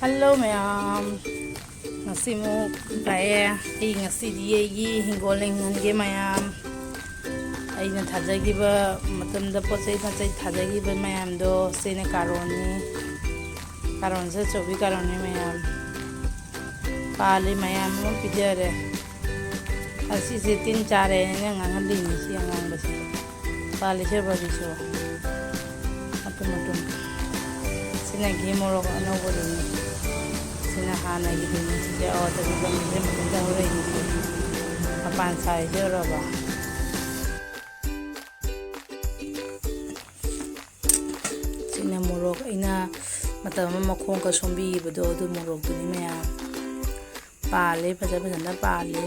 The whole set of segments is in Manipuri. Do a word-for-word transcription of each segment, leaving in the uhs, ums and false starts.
ꯍꯜꯂꯣ ꯃꯌꯥꯝ, ꯉꯁꯤꯃꯨꯛ ꯂꯥꯛꯑꯦ꯫ ꯑꯩ ꯉꯁꯤꯗꯤ ꯑꯩꯒꯤ ꯍꯤꯡꯒꯣꯜ ꯌꯦꯡꯍꯟꯒꯦ ꯃꯌꯥꯝ꯫ ꯑꯩꯅ ꯊꯥꯖꯈꯤꯕ ꯃꯇꯝꯗ ꯄꯣꯠ ꯆꯩ ꯃꯆꯩ ꯊꯥꯖꯈꯤꯕ ꯃꯌꯥꯝꯗꯣ, ꯁꯤꯅ ꯀꯥꯔꯣꯟꯅꯤ꯫ ꯀꯥꯔꯣꯟꯁꯦ ꯑꯆꯧꯕꯤ ꯀꯥꯔꯣꯟꯅꯤ ꯃꯌꯥꯝ꯫ ꯄꯥꯜꯂꯤ ꯃꯌꯥꯝ ꯑꯃ ꯄꯤꯖꯔꯦ꯫ ꯑꯁꯤꯁꯦ ꯇꯤꯟ ꯆꯥꯔꯦꯅ ꯉꯥꯡꯍꯜꯂꯤꯅꯤ, ꯁꯤ ꯑꯉꯥꯡꯕꯁꯦ꯫ ꯄꯥꯜꯂꯤꯁꯦ ꯕꯕꯤꯁꯨ ꯃꯇꯨꯝ ꯃꯇꯨꯝ꯫ ꯁꯤꯅ ꯘꯤ ꯃꯣꯔꯣꯛ ꯑꯅꯧꯕꯗꯨꯅꯤ꯫ ꯁꯤꯅ ꯍꯥꯟꯅꯒꯤꯗꯨꯅꯤ꯫ ꯁꯤꯁꯦ ꯑꯋꯥꯠꯇꯕꯤ ꯕꯕꯤꯁꯦ ꯃꯊꯟꯇ ꯍꯧꯔꯛꯏꯅꯤ꯫ ꯃꯄꯥꯟ ꯁꯥꯔꯤꯁꯦ ꯎꯔꯕ? ꯁꯤꯅ ꯃꯣꯔꯣꯛ ꯑꯩꯅ ꯃꯇꯝ ꯑꯃ ꯃꯈꯣꯡꯒ ꯁꯣꯝꯕꯤꯈꯤꯕꯗꯣ, ꯑꯗꯨ ꯃꯣꯔꯣꯛꯇꯨꯅꯤ ꯃꯌꯥꯝ꯫ ꯄꯥꯜꯂꯦ, ꯐꯖ ꯐꯖꯅ ꯄꯥꯜꯂꯦ,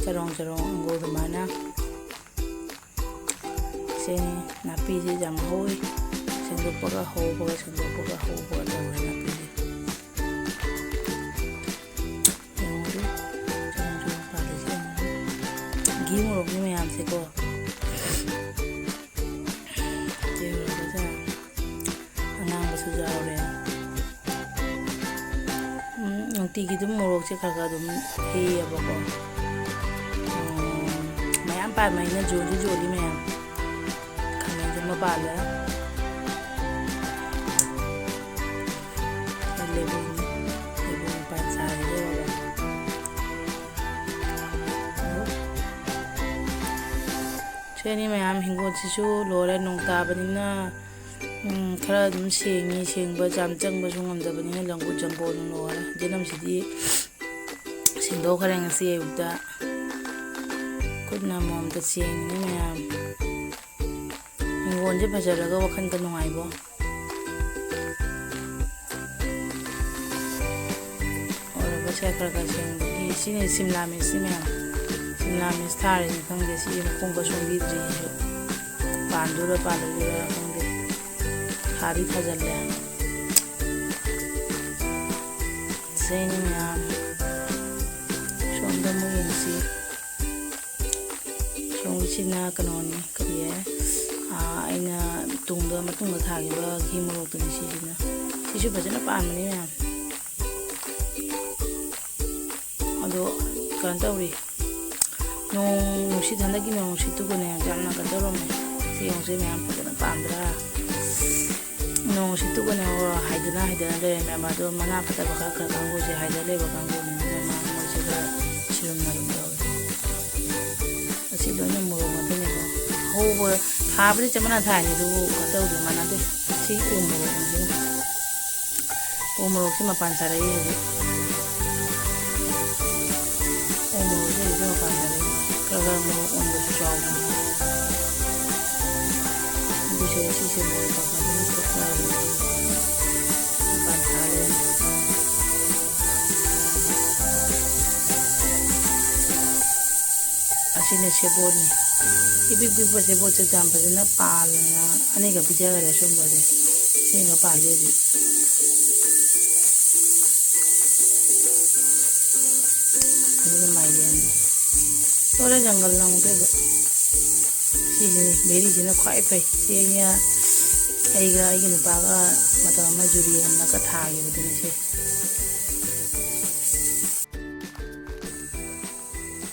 ꯆꯔꯣꯡ ꯆꯔꯣꯡ ꯑꯪꯒꯨꯔ ꯑꯗꯨꯃꯥꯏꯅ꯫ ꯁꯤꯅꯤ ꯅꯥꯄꯤꯁꯦ ꯌꯥꯝ ꯍꯧꯋꯤ, ꯁꯦꯡꯗꯣꯛꯄꯒ ꯍꯧꯕꯒ, ꯁꯦꯡꯗꯣꯛꯄꯒ ꯍꯧꯕꯒ ꯇꯧꯔꯦ ꯅꯥꯄꯤꯁꯦ꯫ ꯌꯦꯡꯉꯨꯗꯨ, ꯆꯔꯣꯡ ꯆꯔꯣꯡ ꯄꯥꯜꯂꯤꯁꯦ ꯌꯦꯡꯉꯨꯗꯨ꯫ ꯘꯤ ꯃꯣꯔꯣꯛꯅꯤ ꯃꯌꯥꯝꯁꯦꯀꯣ꯫ ꯁꯤ ꯌꯧꯔꯒ ꯑꯉꯥꯡꯕꯁꯨ ꯌꯥꯎꯔꯦ꯫ ꯎꯝ, ꯅꯨꯡꯇꯤꯒꯤ ꯑꯗꯨꯝ ꯃꯣꯔꯣꯛꯁꯦ ꯈꯔ ꯈꯔ ꯑꯗꯨꯝ ꯍꯦꯛꯑꯦꯕꯀꯣ꯫ ꯎꯝ, ꯃꯌꯥꯝ ꯄꯥꯟꯕꯅꯤꯅ ꯌꯣꯟꯁꯨ ꯌꯣꯜꯂꯤ ꯃꯌꯥꯝ꯫ ꯈꯥꯃꯦꯟꯁꯨ ꯑꯃ ꯄꯥꯜꯂꯦ꯫ ꯂꯦꯕꯨꯅꯤ꯫ ꯂꯦꯕꯨ ꯃꯄꯥꯟ ꯁꯥꯔꯒ ꯌꯣꯜꯂꯦ꯫ ꯁꯤꯅꯤ ꯃꯌꯥꯝ, ꯍꯤꯡꯒꯣꯜꯁꯤꯁꯨ ꯂꯣꯏꯔꯦ, ꯅꯣꯡ ꯇꯥꯕꯅꯤꯅ, ꯎꯝ, ꯈꯔ ꯑꯗꯨꯝ ꯁꯦꯡꯉꯤ꯫ ꯁꯦꯡꯕ ꯌꯥꯝ ꯆꯪꯕꯁꯨ ꯉꯝꯗꯕꯅꯤꯅ ꯂꯪꯒꯣꯠ ꯆꯪꯒꯣꯠꯅ ꯂꯣꯏꯔꯦ꯫ ꯌꯦꯅꯝꯁꯤꯗꯤ ꯁꯦꯡꯗꯣꯛꯈ꯭ꯔꯦ ꯉꯁꯤ ꯑꯌꯨꯛꯇ꯫ ꯈꯨꯠꯅ ꯑꯃꯃꯝꯇ ꯁꯦꯡꯉꯤꯅꯤ ꯃꯌꯥꯝ꯫ ꯍꯤꯡꯒꯣꯜꯁꯦ ꯐꯖꯔꯒ ꯋꯥꯈꯜꯒ ꯅꯨꯡꯉꯥꯏꯕꯣ꯫ ꯑꯣꯏꯔꯕꯁꯦ ꯈꯔ ꯈꯔ ꯁꯦꯡꯕꯒꯤ꯫ ꯁꯤꯅ ꯁꯤꯝꯂꯥ ꯃꯤꯔꯆꯁꯤ ꯃꯌꯥꯝ꯫ ꯁꯤꯝꯂꯥ ꯃꯤꯔꯆ ꯊꯥꯔꯤꯅꯤ ꯈꯪꯗꯦ꯫ ꯁꯤ ꯃꯈꯣꯡꯒ ꯁꯣꯝꯕꯤꯗ꯭ꯔꯤ ꯑꯩꯁꯨ꯫ ꯄꯥꯟꯗꯣꯏꯔꯥ ꯄꯥꯜꯂꯣꯏꯗꯣꯏꯔꯥ ꯈꯪꯗꯦ꯫ ꯊꯥꯗꯤ ꯊꯥꯖꯤꯜꯂꯦ꯫ ꯁꯤꯅꯤ ꯃꯌꯥꯝ꯫ ꯁꯣꯝꯗ ꯑꯃꯨꯛ ꯌꯦꯡꯁꯤ꯫ ꯁꯣꯝꯒꯤꯁꯤꯅ ꯀꯩꯅꯣꯅꯤ, ꯀꯔꯤ ꯍꯥꯏ? ꯑꯥ, ꯑꯩꯅ ꯇꯨꯡꯗ, ꯃꯇꯨꯡꯗ ꯊꯥꯈꯤꯕ ꯘꯤ ꯃꯣꯔꯣꯛꯇꯨꯅꯤ ꯁꯤꯁꯤꯅ꯫ ꯁꯤꯁꯨ ꯐꯖꯅ ꯄꯥꯟꯕꯅꯤ ꯃꯌꯥꯝ꯫ ꯀꯩꯅꯣ ꯇꯧꯔꯤ, ꯅꯣꯡ ꯅꯨꯡꯁꯤꯠ, ꯍꯟꯗꯛꯀꯤ ꯅꯣꯡ ꯅꯨꯡꯁꯤꯠꯇꯨꯒꯅꯦ ꯌꯥꯝꯅ ꯀꯩꯅꯣ ꯇꯧꯔꯝꯃꯦ꯫ ꯁꯤ ꯌꯦꯡꯉꯨꯁꯦ ꯃꯌꯥꯝ, ꯐꯖꯅ ꯄꯥꯟꯗ꯭ꯔꯥ? ꯅꯣꯡ ꯅꯨꯡꯁꯤꯠꯇꯨꯒꯅꯦ ꯍꯥꯏꯗꯅ ꯍꯥꯏꯗꯅ ꯂꯩꯔꯝꯃꯦꯕ꯫ ꯑꯗꯣ ꯃꯅꯥ ꯐꯠꯇꯕ ꯈꯔ ꯈꯔ ꯀꯥꯡꯕꯨꯁꯦ ꯍꯥꯏꯗ ꯂꯩꯕ ꯀꯥꯡꯕꯨꯅꯤ꯫ ꯑꯗꯨꯅ ꯃꯥ ꯃꯣꯏꯁꯦ ꯈꯔ ꯁꯤꯔꯨꯝ ꯅꯥꯔꯨꯝ ꯇꯧꯔꯦ꯫ ꯑꯁꯤ ꯂꯣꯏꯅ ꯃꯣꯔꯣꯛ ꯉꯥꯛꯇꯅꯦꯀꯣ꯫ ꯍꯧꯕ ꯊꯥꯕꯗꯤ ꯆꯞ ꯃꯥꯟꯅ ꯊꯥꯏꯅꯤ, ꯑꯗꯨꯕꯨ ꯀꯩꯅꯣ ꯇꯧꯗꯦ, ꯃꯥꯟꯅꯗꯦ꯫ ꯁꯤ ꯎ ꯃꯣꯔꯣꯛꯅꯤ ꯁꯤꯅ꯫ ꯎ ꯃꯣꯔꯣꯛꯁꯤ ꯃꯄꯥꯟ ꯁꯥꯔꯛꯏ ꯍꯧꯖꯤꯛ꯫ ꯎ ꯃꯣꯔꯣꯛꯁꯤ ꯍꯧꯖꯤꯛ ꯃꯄꯥꯟ ꯁꯥꯔꯛꯏ꯫ ꯈꯔ ꯈꯔ ꯃꯣꯔꯣꯛ ꯑꯣꯟꯕꯁꯨ ꯌꯥꯎꯕꯅꯤ꯫ ꯑꯗꯨꯁꯨ ꯁꯤꯁꯦ ꯃꯣꯔꯣꯛ ꯄꯥꯛꯄ ꯑꯗꯨꯝ ꯊꯣꯛꯄ ꯍꯧꯔꯦ꯫ ꯃꯄꯥꯟ ꯁꯥꯔꯦ꯫ ꯑꯁꯤꯅ ꯁꯦꯕꯣꯠꯅꯤ꯫ ꯏꯄꯤꯛ ꯄꯤꯛꯄ ꯁꯦꯕꯣꯠꯁꯦ ꯌꯥꯝ ꯐꯖꯅ ꯄꯥꯜꯂꯦꯅ ꯑꯅꯤꯒ ꯄꯤꯖꯈꯔꯦ ꯁꯨꯝꯕꯁꯦ꯫ ꯁꯤꯒ ꯄꯥꯜꯂꯤ ꯍꯧꯖꯤꯛ꯫ ꯑꯗꯨꯒ ꯃꯥꯏꯔꯦꯟ꯫ ꯂꯣꯏꯔꯦ ꯖꯪꯒꯜꯅ ꯑꯃꯨꯛ ꯇꯧꯕ꯫ ꯁꯤꯁꯤꯅꯤ, ꯕꯦꯔꯤꯁꯤꯅ ꯈ꯭ꯋꯥꯏ ꯐꯩ꯫ ꯁꯤ ꯑꯩꯅ, ꯑꯩꯒ ꯑꯩꯒꯤ ꯅꯨꯄꯥꯒ ꯃꯇꯝ ꯑꯃ ꯖꯨꯔꯤ ꯍꯜꯂꯒ ꯊꯥꯈꯤꯕꯗꯨꯅꯤ ꯁꯤ꯫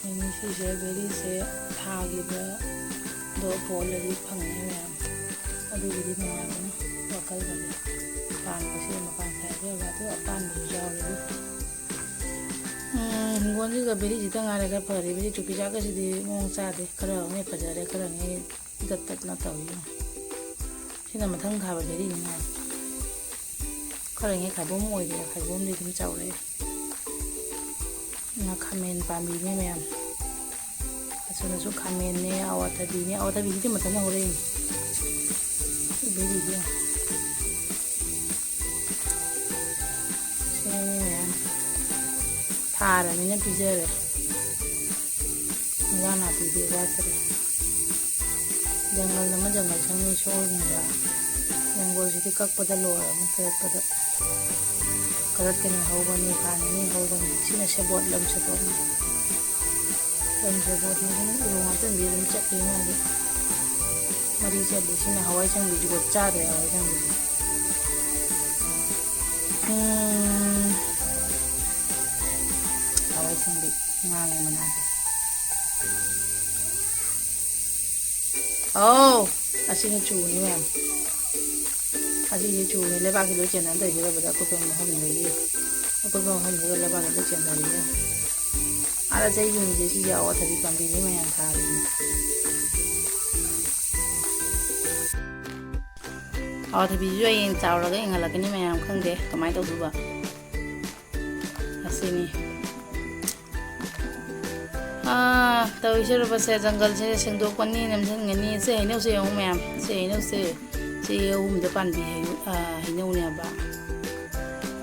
ꯑꯗꯩ ꯁꯤꯁꯦ ꯕꯦꯔꯤꯁꯦ ꯊꯥꯈꯤꯕꯗꯣ ꯄꯣꯜꯂꯗꯤ ꯐꯪꯉꯦ ꯃꯌꯥꯝ꯫ ꯑꯗꯨꯒꯤꯗꯤ ꯅꯨꯡꯉꯥꯏꯕꯅꯤ ꯋꯥꯈꯜꯒꯗꯤ꯫ ꯄꯥꯟꯕꯁꯦ ꯃꯄꯥꯟ ꯁꯥꯏꯗ ꯑꯣꯏꯕ ꯑꯗꯨ ꯑꯄꯥꯟꯕꯁꯨ ꯌꯥꯎꯔꯦ꯫ ꯎꯝ, ꯍꯤꯡꯒꯣꯜꯁꯤꯗ ꯕꯦꯔꯤꯁꯤꯗ ꯉꯥꯏꯔꯦ ꯈꯔ ꯐꯔꯤꯕꯁꯤ꯫ ꯆꯨꯖꯥꯛꯀꯁꯤꯗꯤ ꯃꯑꯣꯡ ꯆꯥꯗꯦ꯫ ꯈꯔ ꯑꯃꯅ ꯐꯖꯔꯦ, ꯈꯔ ꯑꯃꯅ ꯇꯠ ꯇꯠꯅ ꯇꯧꯏ꯫ ꯁꯤꯅ ꯃꯊꯪ ꯊꯥꯕ ꯕꯦꯔꯤꯅꯤ ꯉꯥꯏ꯫ ꯈꯔ ꯍꯦꯛ ꯈꯥꯏꯕꯣꯝ ꯑꯣꯏꯔꯦ, ꯈꯥꯏꯕꯣꯝꯗꯤ ꯑꯗꯨꯝ ꯆꯥꯎꯔꯛꯑꯦ꯫ ꯁꯤꯅ ꯈꯥꯃꯦꯟ ꯄꯥꯝꯕꯤꯅꯤ ꯃꯌꯥꯝ꯫ ꯑꯁꯣꯝꯗꯁꯨ ꯈꯥꯃꯦꯟꯅꯦ, ꯑꯋꯥꯊꯕꯤꯅꯦ꯫ ꯑꯋꯥꯊꯕꯤꯁꯤꯗꯤ ꯃꯊꯟꯇ ꯍꯧꯔꯛꯏꯅꯤ꯫ ꯕꯦꯔꯤꯗꯤ ꯌꯦꯡꯉꯣ꯫ ꯁꯤꯅꯤ ꯃꯌꯥꯝ꯫ ꯊꯥꯔꯕꯅꯤꯅ ꯄꯤꯖꯔꯦ꯫ ꯏꯟꯖꯥꯡ ꯅꯥꯄꯤꯗꯤ ꯋꯥꯠꯇ꯭ꯔꯦ꯫ ꯖꯪꯒꯜ ꯑꯃ ꯖꯪꯒꯜ ꯆꯪꯉꯤ ꯁꯣꯏꯗꯅꯕ꯫ ꯖꯪꯒꯜꯁꯤꯗꯤ ꯀꯛꯄꯗ ꯂꯣꯏꯔꯕꯅꯤ, ꯀꯛꯄꯗ꯫ ꯀꯔꯠꯀꯅꯤ ꯍꯧꯒꯅꯤ, ꯊꯥ ꯅꯤꯅꯤ ꯍꯧꯒꯅꯤ꯫ ꯁꯤꯅ ꯁꯦꯕꯣꯠ, ꯂꯝ ꯁꯦꯕꯣꯠꯅꯤ꯫ ꯂꯝ ꯁꯦꯕꯣꯠꯅꯤ, ꯑꯗꯨꯝ ꯎꯔꯨ ꯉꯥꯛꯇꯪꯗꯤ ꯑꯗꯨꯝ ꯆꯠꯂꯤ ꯃꯥꯗꯤ꯫ ꯃꯔꯤ ꯆꯠꯂꯤ꯫ ꯁꯤꯅ ꯍꯋꯥꯏ ꯆꯪꯕꯤꯁꯤꯀꯣ, ꯆꯥꯗ꯭ꯔꯦ ꯍꯋꯥꯏ ꯆꯪꯕꯤꯁꯤ꯫ ꯎꯝ, ꯍꯋꯥꯏ ꯆꯪꯕꯤ꯫ ꯉꯥꯡꯉꯦ ꯃꯅꯥꯁꯦ꯫ ꯑꯧ, ꯑꯁꯤꯅ ꯆꯨꯅꯤ ꯃꯌꯥꯝ꯫ ꯑꯁꯤꯁꯦ ꯆꯨꯅꯤ, ꯂꯩꯕꯥꯛꯁꯤ ꯂꯣꯏ ꯆꯦꯟꯅꯗꯣꯏꯁꯦ ꯑꯣꯏꯕꯗ ꯑꯀꯨꯠꯄ ꯃꯐꯝꯗꯒꯤ, ꯑꯀꯨꯠꯄ ꯃꯐꯝꯗꯨꯗ ꯂꯩꯕꯥꯛꯁꯤ ꯂꯣꯏ ꯆꯦꯟꯊꯔꯤꯁꯦ꯫ ꯑꯥꯗ ꯆꯩ ꯌꯨꯡꯉꯤꯁꯦ ꯁꯤꯁꯦ ꯑꯋꯥꯊꯕꯤ ꯄꯥꯝꯕꯤꯅꯤ ꯃꯌꯥꯝ ꯊꯥꯔꯤꯁꯦ꯫ ꯑꯋꯥꯊꯕꯤꯁꯤꯁꯨ ꯍꯌꯦꯡ ꯆꯥꯎꯔꯒ ꯌꯦꯡꯍꯜꯂꯛꯀꯅꯤ ꯃꯌꯥꯝ, ꯈꯪꯗꯦ ꯀꯃꯥꯏꯅ ꯇꯧꯗꯣꯏꯕ꯫ ꯑꯁꯤꯅꯤ꯫ ꯑꯥ, ꯇꯧꯔꯤꯁꯦ ꯔꯨꯕꯁꯦ, ꯖꯪꯒꯜꯁꯦ ꯁꯦꯡꯗꯣꯛꯀꯅꯤ, ꯅꯝꯁꯤꯟꯒꯅꯤ꯫ ꯁꯤ ꯍꯩꯅꯧꯁꯦ ꯌꯦꯡꯉꯨ ꯃꯌꯥꯝ, ꯁꯤ ꯍꯩꯅꯧꯁꯦ, ꯁꯤ ꯑꯍꯨꯝꯗ ꯄꯥꯟꯕꯤ ꯍꯩ-, ꯑꯥ, ꯍꯩꯅꯧꯅꯦꯕ꯫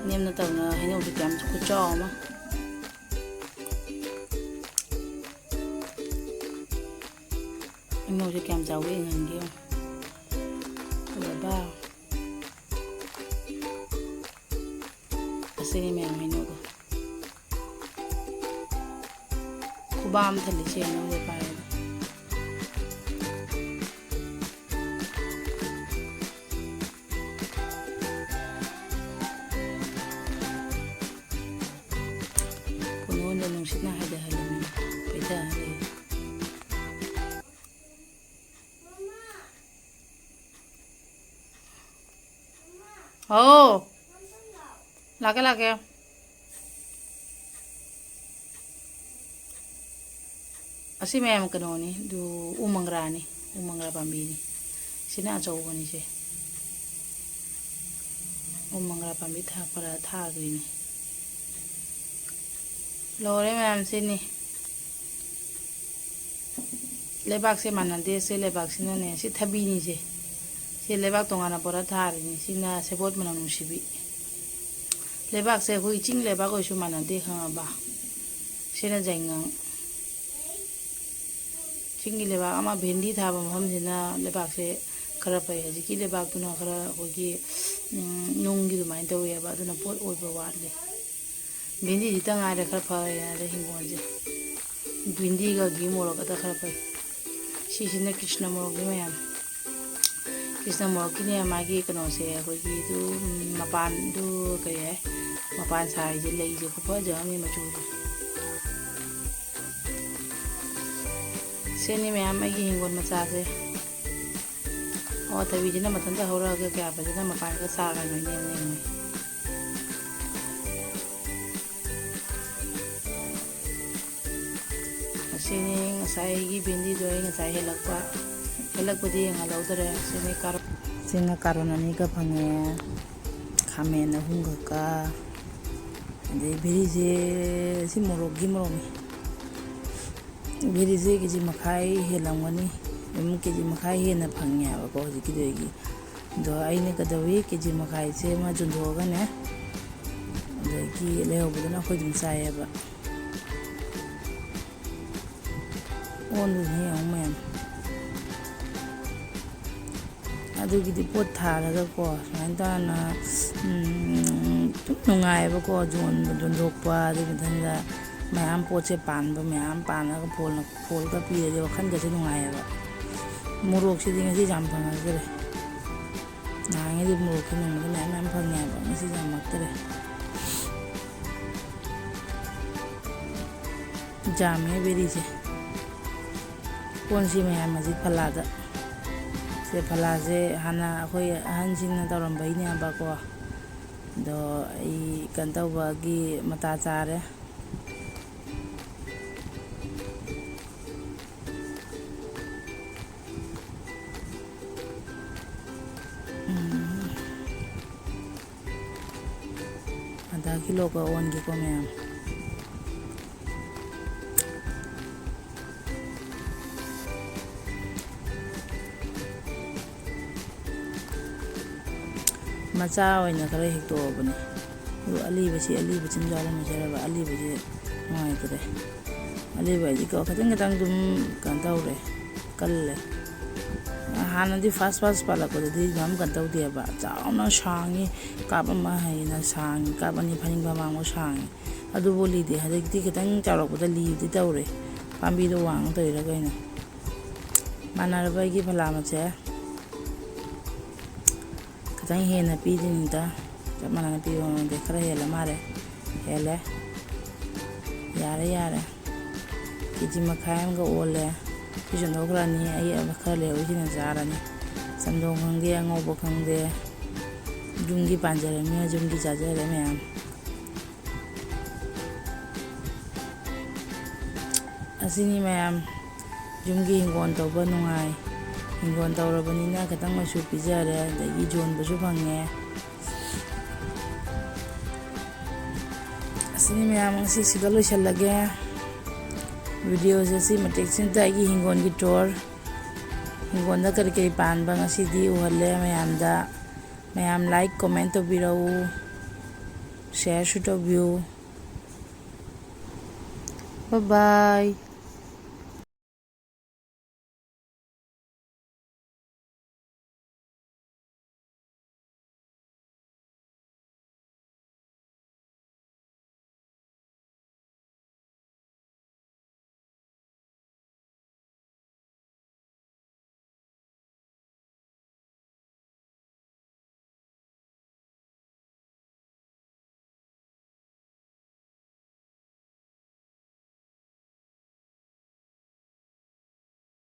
ꯅꯦꯝꯅ ꯇꯧꯅ ꯍꯩꯅꯧꯁꯦ ꯀꯌꯥꯝ ꯈꯨꯆꯥꯎ ꯑꯃ꯫ ꯍꯩꯅꯧꯁꯦ ꯀꯌꯥꯝ ꯆꯥꯎꯒꯦ ꯌꯦꯡꯍꯟꯒꯦ ꯌꯦꯡꯉꯨ꯫ ꯎꯔꯕ? ꯑꯁꯤꯅꯤ ꯃꯌꯥꯝ ꯍꯩꯅꯧꯗꯣ꯫ ꯈꯨꯕꯥꯝ ꯊꯜꯂꯤꯁꯦ ꯍꯩꯅꯧꯁꯦ ꯄꯥꯏꯔꯒ꯫ ꯄꯨꯡꯂꯣꯟꯗ ꯅꯨꯡꯁꯤꯠꯅ ꯍꯥꯏꯗꯍꯜꯂꯝꯃꯤ, ꯄꯩꯊꯍꯜꯂꯤ꯫ ꯍꯥꯎ, ꯂꯥꯛꯀꯦ, ꯂꯥꯛꯀꯦ꯫ ꯑꯁꯤ ꯃꯌꯥꯝ ꯀꯩꯅꯣꯅꯤ, ꯑꯗꯨ ꯎ ꯃꯪꯒ꯭ꯔꯥꯅꯤ, ꯎ ꯃꯪꯒ꯭ꯔꯥ ꯄꯥꯝꯕꯤꯅꯤ꯫ ꯁꯤꯅ ꯑꯆꯧꯕꯅꯤꯁꯦ꯫ ꯎ ꯃꯪꯒ꯭ꯔꯥ ꯄꯥꯝꯕꯤ ꯊꯥ-, ꯈꯔ ꯊꯥꯈ꯭ꯔꯤꯅꯤ꯫ ꯂꯣꯏꯔꯦ ꯃꯌꯥꯝ, ꯁꯤꯅꯤ꯫ ꯂꯩꯕꯥꯛꯁꯦ ꯃꯥꯟꯅꯗꯦ꯫ ꯁꯤ ꯂꯩꯕꯥꯛꯁꯤꯅꯅꯦ, ꯁꯤ ꯊꯕꯤꯅꯤꯁꯦ꯫ ꯁꯤ ꯂꯩꯕꯥꯛ ꯇꯣꯉꯥꯟꯅ ꯄꯨꯔꯥ ꯊꯥꯔꯤꯅꯤ꯫ ꯁꯤꯅ ꯁꯦꯕꯣꯠ ꯃꯅꯝ ꯅꯨꯡꯁꯤꯕꯤ꯫ ꯂꯩꯕꯥꯛꯁꯦ ꯑꯩꯈꯣꯏ ꯆꯤꯡ ꯂꯩꯕꯥꯛ ꯑꯣꯏꯔꯁꯨ ꯃꯥꯟꯅꯗꯦ, ꯈꯪꯉꯕ? ꯁꯤꯅ ꯖꯩꯉꯪ꯫ ꯆꯤꯡꯒꯤ ꯂꯩꯕꯥꯛ ꯑꯃ ꯚꯦꯟꯗꯤ ꯊꯥꯕ ꯃꯐꯝꯁꯤꯅ ꯂꯩꯕꯥꯛꯁꯦ ꯈꯔ ꯐꯩ꯫ ꯍꯧꯖꯤꯛꯀꯤ ꯂꯩꯕꯥꯛꯇꯨꯅ ꯈꯔ ꯑꯩꯈꯣꯏꯒꯤ, ꯎꯝ, ꯅꯨꯡꯒꯤ ꯑꯗꯨꯃꯥꯏꯅ ꯇꯧꯋꯦꯕ, ꯑꯗꯨꯅ ꯄꯣꯠ ꯑꯣꯏꯕ ꯋꯥꯠꯂꯤ꯫ ꯚꯦꯟꯗꯤꯁꯤꯇ ꯉꯥꯏꯔꯦ ꯈꯔ ꯐꯔꯦ ꯍꯥꯏꯔꯦ ꯍꯤꯡꯒꯣꯜꯁꯦ꯫ ꯚꯦꯟꯗꯤꯒ ꯒꯤ ꯃꯣꯔꯣꯛꯀꯗ ꯈꯔ ꯐꯩ꯫ ꯁꯤꯁꯤꯅ ꯀ꯭ꯔꯤꯁꯅ ꯃꯣꯔꯣꯛꯅꯤ ꯃꯌꯥꯝ꯫ ꯀ꯭ꯔꯤꯁꯅ ꯃꯣꯔꯣꯛꯀꯤꯅꯦ ꯃꯥꯒꯤ ꯀꯩꯅꯣꯁꯦ, ꯑꯩꯈꯣꯏꯒꯤꯗꯨ, ꯎꯝ, ꯃꯄꯥꯟꯗꯨ ꯀꯔꯤ ꯍꯥꯏ, ꯃꯄꯥꯟ ꯁꯥꯔꯤꯁꯦ, ꯂꯩꯁꯦ ꯈꯨꯐꯖ ꯑꯃꯅꯤ ꯃꯆꯨꯁꯦ꯫ ꯁꯤꯅꯤ ꯃꯌꯥꯝ ꯑꯩꯒꯤ ꯍꯤꯡꯒꯣꯜ ꯃꯆꯥꯁꯦ꯫ ꯑꯋꯥꯊꯕꯤꯁꯤꯅ ꯃꯊꯟꯇ ꯍꯧꯔꯛꯑꯒ ꯀꯌꯥ ꯐꯖꯅ ꯃꯄꯥꯟꯒ ꯁꯥꯔꯒ ꯅꯣꯏ ꯅꯦꯝ ꯅꯦꯝꯃꯤ꯫ ꯑꯁꯤꯅꯤ ꯉꯁꯥꯏꯒꯤ ꯚꯦꯟꯗꯤꯗꯣ ꯑꯩ ꯉꯁꯥꯏ ꯍꯦꯛꯂꯛꯄ꯫ ꯍꯦꯛꯂꯛꯄꯗꯤ ꯌꯦꯡꯍꯜꯍꯧꯗꯔꯦ꯫ ꯁꯤꯅꯤ ꯀꯥꯔꯣꯠ꯫ ꯁꯤꯅ ꯀꯥꯔꯣꯠ ꯑꯅꯤꯒ ꯐꯪꯉꯦ꯫ ꯈꯥꯃꯦꯟ ꯑꯍꯨꯝꯈꯛꯀ꯫ ꯑꯗꯩ ꯚꯦꯔꯤꯁꯦ ꯁꯤ ꯃꯣꯔꯣꯛꯀꯤ ꯃꯣꯔꯣꯛꯅꯤ꯫ ꯚꯦꯔꯤꯁꯦ ꯀꯦ ꯖꯤ ꯃꯈꯥꯏ ꯍꯦꯜꯂꯝꯒꯅꯤ꯫ ꯑꯗꯨꯝ ꯀꯦ ꯖꯤ ꯃꯈꯥꯏ ꯍꯦꯟꯅ ꯐꯪꯉꯦ ꯍꯥꯏꯕꯀꯣ ꯍꯧꯖꯤꯛꯀꯤꯗꯨꯗꯒꯤ꯫ ꯑꯗꯣ ꯑꯩꯅ ꯀꯩꯗꯧꯏ, ꯀꯦ ꯖꯤ ꯃꯈꯥꯏꯁꯦ ꯑꯃ ꯆꯨꯟꯊꯣꯛꯑꯒꯅꯦ, ꯑꯗꯒꯤ ꯂꯩꯍꯧꯕꯗꯨꯅ ꯑꯩꯈꯣꯏ ꯑꯗꯨꯝ ꯆꯥꯏꯌꯦꯕ꯫ ꯑꯣꯟꯗꯣꯏꯅꯦ ꯌꯦꯡꯉꯨ ꯃꯌꯥꯝ꯫ ꯑꯗꯨꯒꯤꯗꯤ ꯄꯣꯠ ꯊꯥꯔꯒꯀꯣ, ꯁꯨꯃꯥꯏꯅ ꯇꯧꯗꯅ, ꯎꯝ, ꯑꯗꯨꯝ ꯅꯨꯡꯉꯥꯏꯌꯦꯕꯀꯣ, ꯌꯣꯟꯕ, ꯌꯣꯟꯊꯣꯛꯄ, ꯑꯗꯨꯒꯤ ꯃꯊꯪꯗ ꯃꯌꯥꯝ ꯄꯣꯠꯁꯦ ꯄꯥꯟꯕ, ꯃꯌꯥꯝ ꯄꯥꯜꯂꯒ ꯐꯣꯜꯅ, ꯐꯣꯜꯒ ꯄꯤꯔꯗꯤ ꯋꯥꯈꯜꯒꯁꯦ ꯅꯨꯡꯉꯥꯏꯌꯦꯕ꯫ ꯃꯣꯔꯣꯛꯁꯤꯗꯤ ꯉꯁꯤ ꯌꯥꯝ ꯐꯪꯉꯛꯇ꯭ꯔꯦ꯫ ꯅꯍꯥꯟꯉꯩꯗꯤ ꯃꯣꯔꯣꯛꯁꯦ ꯅꯣꯡꯃꯗ ꯃꯌꯥꯝ ꯃꯌꯥꯝ ꯐꯪꯉꯦ ꯍꯥꯏꯕ, ꯉꯁꯤ ꯌꯥꯝꯃꯛꯇ꯭ꯔꯦ꯫ ꯌꯥꯝꯃꯦ ꯕꯦꯔꯤꯁꯦ꯫ ꯀꯣꯟꯁꯤ ꯃꯌꯥꯝ ꯑꯁꯤ ꯐꯂꯥꯗ꯫ ꯁꯦ ꯐꯂꯥꯁꯦ ꯍꯥꯟꯅ ꯑꯩꯈꯣꯏ ꯑꯍꯟꯁꯤꯡꯅ ꯇꯧꯔꯝꯕꯩꯅꯦꯕꯀꯣ꯫ ꯑꯗꯣ ꯑꯩ ꯀꯩꯅꯣ ꯇꯧꯕꯒꯤ ꯃꯇꯥ ꯆꯥꯔꯦ꯫ ꯎꯝ꯫ ꯑꯗ ꯀꯤꯂꯣꯒ ꯑꯣꯟꯒꯦꯀꯣ ꯃꯌꯥꯝ꯫ ꯃꯆꯥ ꯑꯣꯏꯅ ꯈꯔ ꯍꯦꯛꯇꯣꯛꯑꯕꯅꯤ꯫ ꯑꯗꯨ ꯑꯂꯤꯕꯁꯤ, ꯑꯂꯤꯕ ꯆꯤꯟꯖꯥꯛ ꯑꯃ ꯆꯥꯔꯕ ꯑꯂꯤꯕꯁꯤ ꯅꯨꯡꯉꯥꯏꯇ꯭ꯔꯦ꯫ ꯑꯂꯤꯕ ꯍꯥꯏꯗꯤꯀꯣ, ꯈꯤꯇꯪ ꯈꯤꯇꯪ ꯑꯗꯨꯝ ꯀꯩꯅꯣ ꯇꯧꯔꯦ, ꯀꯜꯂꯦ꯫ ꯍꯥꯟꯅꯗꯤ ꯐꯥꯁ ꯐꯥꯁ ꯄꯥꯜꯂꯛꯄꯗꯗꯤ ꯌꯥꯝ ꯀꯩꯅꯣ ꯇꯧꯗꯦꯕ, ꯆꯥꯎꯅ ꯁꯥꯡꯉꯤ, ꯀꯥꯞ ꯑꯃ ꯍꯦꯟꯅ ꯁꯥꯡꯉꯤ, ꯀꯥꯞ ꯑꯅꯤ ꯐꯥꯅꯤꯡꯕ ꯃꯥꯡꯕ ꯁꯥꯡꯉꯤ꯫ ꯑꯗꯨꯕꯨ ꯂꯤꯗꯦ꯫ ꯍꯧꯖꯤꯛꯇꯤ ꯈꯤꯇꯪ ꯆꯥꯎꯔꯛꯄꯗ ꯂꯤꯕꯗꯤ ꯇꯧꯔꯦ꯫ ꯄꯥꯝꯕꯤꯗꯣ ꯋꯥꯡꯅ ꯇꯧꯔꯤꯔ ꯀꯩꯅꯣ꯫ ꯃꯥꯟꯅꯔꯕ ꯑꯩꯒꯤ ꯐꯂꯥ ꯃꯁꯦ꯫ ꯈꯤꯇꯪ ꯍꯦꯟꯅ ꯄꯤꯗꯣꯏꯅꯤꯗ꯫ ꯆꯞ ꯃꯥꯟꯅꯅ ꯄꯤꯕ ꯉꯝꯗꯦ꯫ ꯈꯔ ꯍꯦꯜꯂ ꯃꯥꯜꯂꯦ꯫ ꯍꯦꯜꯂꯦ꯫ ꯌꯥꯔꯦ, ꯌꯥꯔꯦ꯫ ꯀꯦ ꯖꯤ ꯃꯈꯥꯏ ꯑꯃꯒ ꯑꯣꯜꯂꯦ꯫ ꯁꯤ ꯆꯟꯊꯣꯛꯈ꯭ꯔꯅꯤ꯫ ꯑꯩ ꯈꯔ ꯂꯩꯍꯧꯔꯤꯁꯤꯅ ꯆꯥꯔꯅꯤ꯫ ꯆꯝꯊꯣꯡ ꯈꯪꯗꯦ, ꯑꯉꯧꯕ ꯈꯪꯗꯦ, ꯌꯨꯝꯒꯤ ꯄꯥꯟꯖꯔꯕꯅꯤꯅ ꯌꯨꯝꯒꯤ ꯆꯥꯖꯔꯦ ꯃꯌꯥꯝ꯫ ꯑꯁꯤꯅꯤ ꯃꯌꯥꯝ, ꯌꯨꯝꯒꯤ ꯍꯤꯡꯒꯣꯜ ꯇꯧꯕ ꯅꯨꯡꯉꯥꯏ꯫ ꯍꯤꯡꯒꯣꯜ ꯇꯧꯔꯕꯅꯤꯅ ꯈꯤꯇꯪ ꯑꯣꯏꯁꯨ ꯄꯤꯖꯔꯦ, ꯑꯗꯒꯤ ꯌꯣꯟꯕꯁꯨ ꯐꯪꯉꯦ꯫ ꯑꯁꯤꯅꯤ ꯃꯌꯥꯝ, ꯉꯁꯤꯁꯤꯒ ꯂꯣꯏꯁꯤꯜꯂꯒꯦ꯫ ꯚꯤꯗꯤꯑꯣꯁꯦ ꯁꯤ ꯃꯇꯦꯛꯁꯤꯗ ꯑꯩꯒꯤ ꯍꯤꯡꯒꯣꯜꯒꯤ ꯇꯨꯔ, ꯍꯤꯡꯒꯣꯜꯗ ꯀꯔꯤ ꯀꯔꯤ ꯄꯥꯟꯕ ꯉꯁꯤꯗꯤ ꯎꯍꯜꯂꯦ ꯃꯌꯥꯝꯗ꯫ ꯃꯌꯥꯝ ꯂꯥꯏꯛ, ꯀꯣꯃꯦꯟ ꯇꯧꯕꯤꯔꯛꯎ, ꯁꯤꯌꯔꯁꯨ ꯇꯧꯕꯤꯌꯨ꯫ ꯕꯥꯏ ꯕꯥꯏ꯫